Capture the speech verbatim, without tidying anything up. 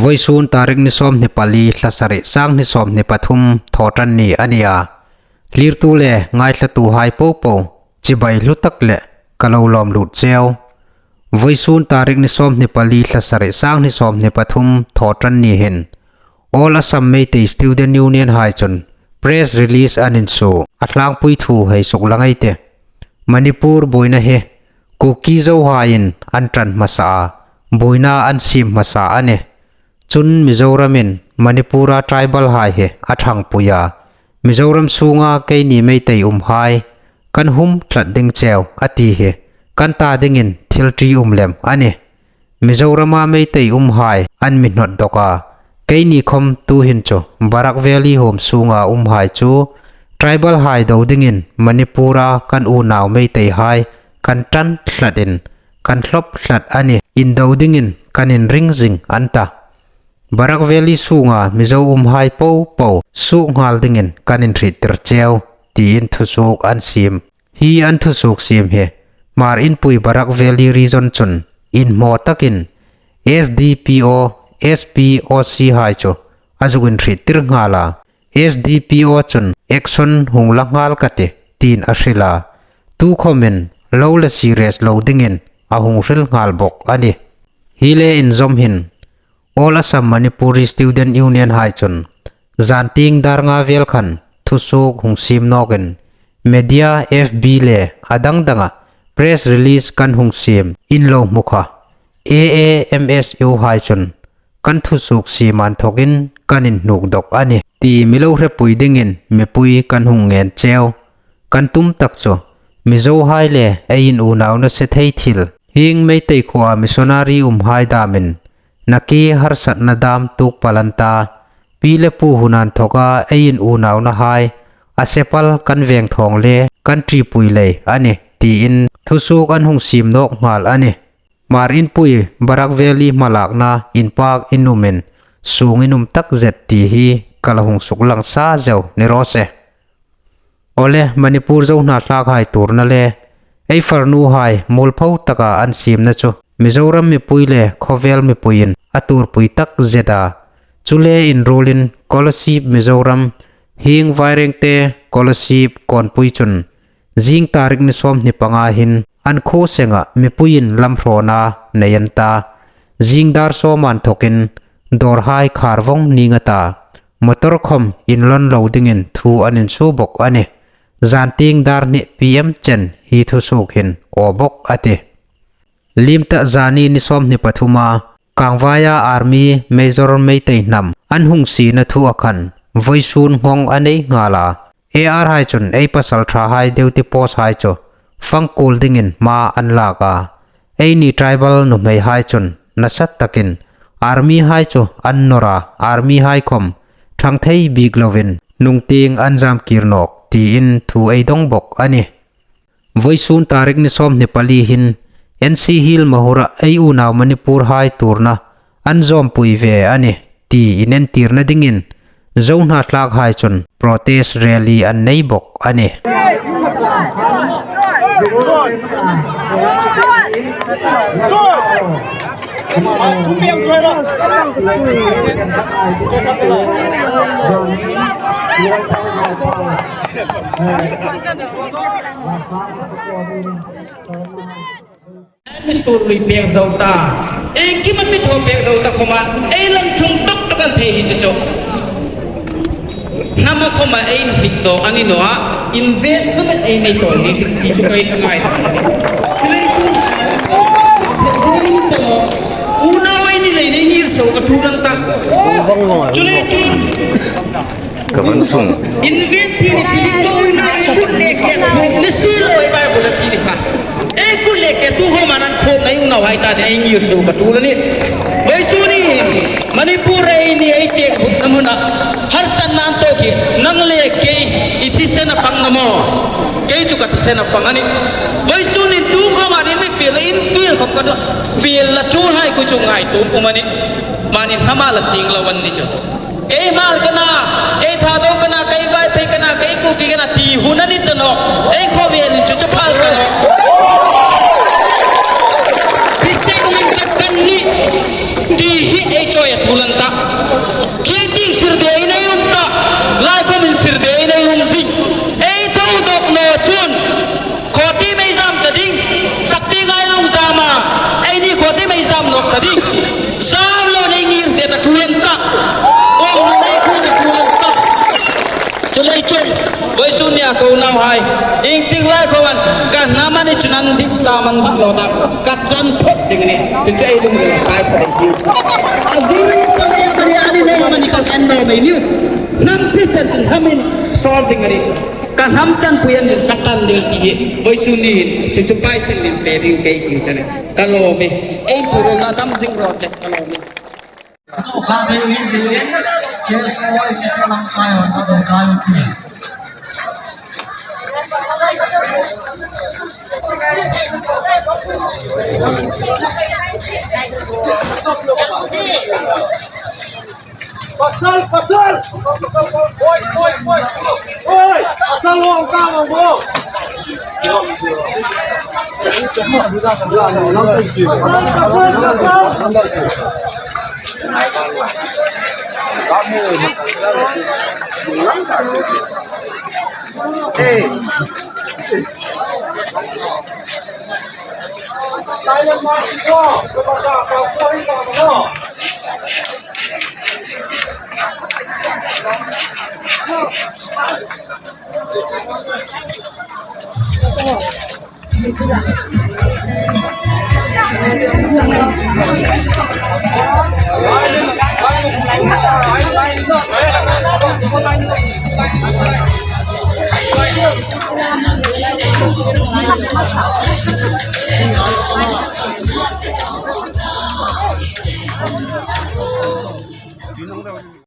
Vawisun tarik ni sawmhni pali, thla sari, sanghni sawmhni pathum, Thawṭanni a ni a. Thlirtu le ngaithlatuhai popo chibai hlu tak le ka lo lawm lut cheu. Vawisun tarik ni sawmhni pali, thla sari, sanghni sawmhni pathum, Thawṭanni hin All Assam Meitei Student Union hai chun press release an insuo a, tlangpui thu hei suklang ei tih. Manipur buoina hi Kuki Zo haiin an ṭan hmasa a, buoina an siem hmasa a nih. Chun Mizoramin Manipura tribal hai hi a ṭhangpui a, Mizoram sunga keini Meitei umhai kan hum tlat ding cheu a ti hi kan ta dingin thil ṭium lem a nih. Mizorama Meitei umhai an mi hnawt dawk a, keini khawm tuhin chu Barak Valley huom sunga umhai chu tribal hai do dingin Manipura kan unau Meitei hai kan ṭan tlatin kan thlop tlat a nih. Indo dingin kan inring zing an ta. Barak Valley sunga Mizo umhai popo suok nghal dingin kan inhriettir cheu, tiin thusuok an siem. Hi an thusuok siem hi Hmar Inpui Barak Valley Region chun inhmaw takin S D P O, S P O C hai chu a zuk inhriettir nghal a. S D P O chun action hung la nghal ka tih, tiin a hril a. Tukhawmin lo la serious lo dingin a hung hril nghal bawk a nih. Hi le inzawm hin All Assam Manipuri Student Union hai chun zantieng dar nga vel khan thusuok hung siem nawkin media, F B le a dang danga press release kan hung siem in lo hmu kha. A A M S U hai chun kan thusuok siem anthokin kan inhnuk dawk a nih, ti mi lo hrepui dingin mipui kan hung ngen cheu. Kan tum tak chu Mizo hai le ei inunauna se thei thil, hieng Meitei khuoa missionary umhai damin nakie harsatna dam tuok pal an ta. Pi le pu hun anthoka ei inunauna hai a se pal kan vengthawng le kan ṭipui lei a nih, tiin thusuok an hung siem nawk nghal a nih. Hmar Inpui Barak Valley hmalakna inpak inumin sung inum tak zet ti hi ka la hung suklang sa zeu ni raw se. Awle, Manipur Zo hnathlak hai tuorna le ei farnuhai muolpho taka an siemna chu Mizoram mipui le khawvel mipuiin a tuorpui tak zet a. Chu le inruolin Kolasib Mizoram, hieng Vairengte Kolasib Kawnpui chun zing tarik ni sawmhni panga hin an khuo senga mipuiin lamhrawna nei an ta. Zing dar sawm anthokin dawrhai khar vawng ning a ta. Motor khawm inlawn lo dingin thu an insuo bawk a nih. Zantieng dar hni P M chen hi thusuok hin aw bawk a tih. Lim ta zani ni sawmhni pathuma Kangvaia Army Major Meitei hnam an hung siena thua khan vawisun nghawng a nei nghal a. A R hai chun ei pasalṭhahai duty post hai chu fang kul dingin hma an lak a. Eini tribal nuhmeihai chun nasa takin Army hai chu an nawr a, Army hai khawm ṭhang thei bik lovin nungtieng an zam kir nawk, tiin thu ei dawng bawk a nih. Vawisun tarik ni sawmhni pali hin N C Hill Mahur-a ei unau Manipur hai tuorna an zawmpui ve a nih, ti inentirna dingin Zo hnathlak hai chun protest rally an nei bawk a nih. Mi sur lui pek zo ta. Engkim a mi thaw pek zo ta khawma, ei lan chung tok tok an thei hi chu chu. Hnama khawma ei hnik tawk a ni naw a, inzet khawma ei nei tawk ni ti chu ka ngai ta. Unau ei ni lei nei ngir so ka thu dang ta. Chu le chu. Ka van chung. Inzet ti ni ti ni to na ei kut le ke ni si lo ei Bible ti ni kha. Ei kut le ke tu ho manan khom nai unau hai ta de ei ngir so ka thu la ni. Vawisun ni Manipur ei ni ei che khut na muna. Harsatna an tawk hi nang le kei i thisen a fang naw maw. Kei chu ka thisen a fang a nih. Vawisun ni tu khawma ni mi fiel in fiel khawm ka do. Fiel la tu hai ku chu ngai tu um a nih. Mani hnama la ching lo an ni chu. Kei Hmar ka na, kei Thadou ka na, kei Vaiphei ka na, kei Kuki ka na ti hun a ni ta nawh. Ei khawvelin chu chu phal ta nawh. Christian min ka kan ni ti hi ei chawi a thu lan ta. Ko nauhai, ieng tik lai khawm an, ka hnam a ni chun an dik ta, an dik naw ta, ka ṭan phawt ding a nih. Chu chu ei lungrila kai phawt ding. A zu ri pali pali a ni le mani ka en naw mei ni. Hnam Christian chun hnam in solve ding a nih. Ka hnam ṭanpui an ka ṭan ding ti hi. Vawisun ni hin, chu chu pai sin lim fe ding kei king chane. Ka lawm e. Ei pu ro na dam ding ro che, ka lawm e. Pasal, pasal. Boys, boys, boys. Oi, pasal, wong ka, wong, wong.